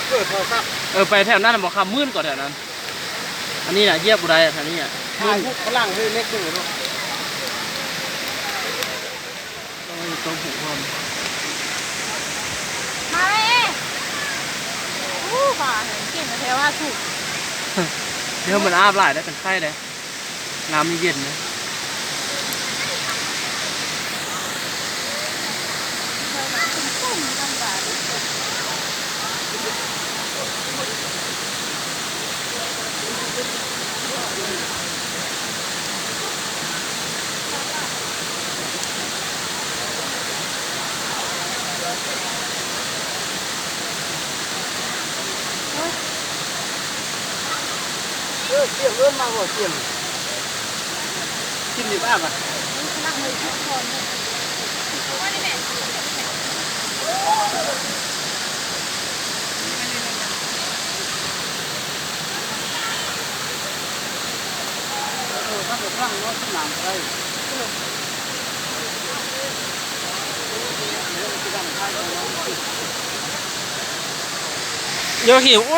ເອີ ໂທລະສັບ ເອີ ໄປແຖວນັ້ນບໍ່ ຄ່ຳມືດກໍແຖວນັ້ນ. ອັນນີ້ນະ ຢຽບບໍ່ໄດ້ ອັນນີ້ນະ ຖ່າຍຮູບຝຣັ່ງໃຫ້ເລັກເບິ່ງເນາະ. ຕ້ອງໃຫ້ຕົກຫູພວມ ມາແມ່. ໂອ້ ປາແຮງເກັ່ງແທ້ວ່າສຸກ ດຽວມັນອາບຫຼາຍໄດ້ ເປັນໄຂ້ເດ້. ນ້ຳນີ້ເຢັນນະ. ເອີ ສຽງເອີ້ນມາບໍ່ ສຽງ ກິນນີ້ບໍ່ອາບອະ. ເອີ ຄັນໄປຟັງເນາະ ສຳນານໄດ້. ຢາກຫິວ.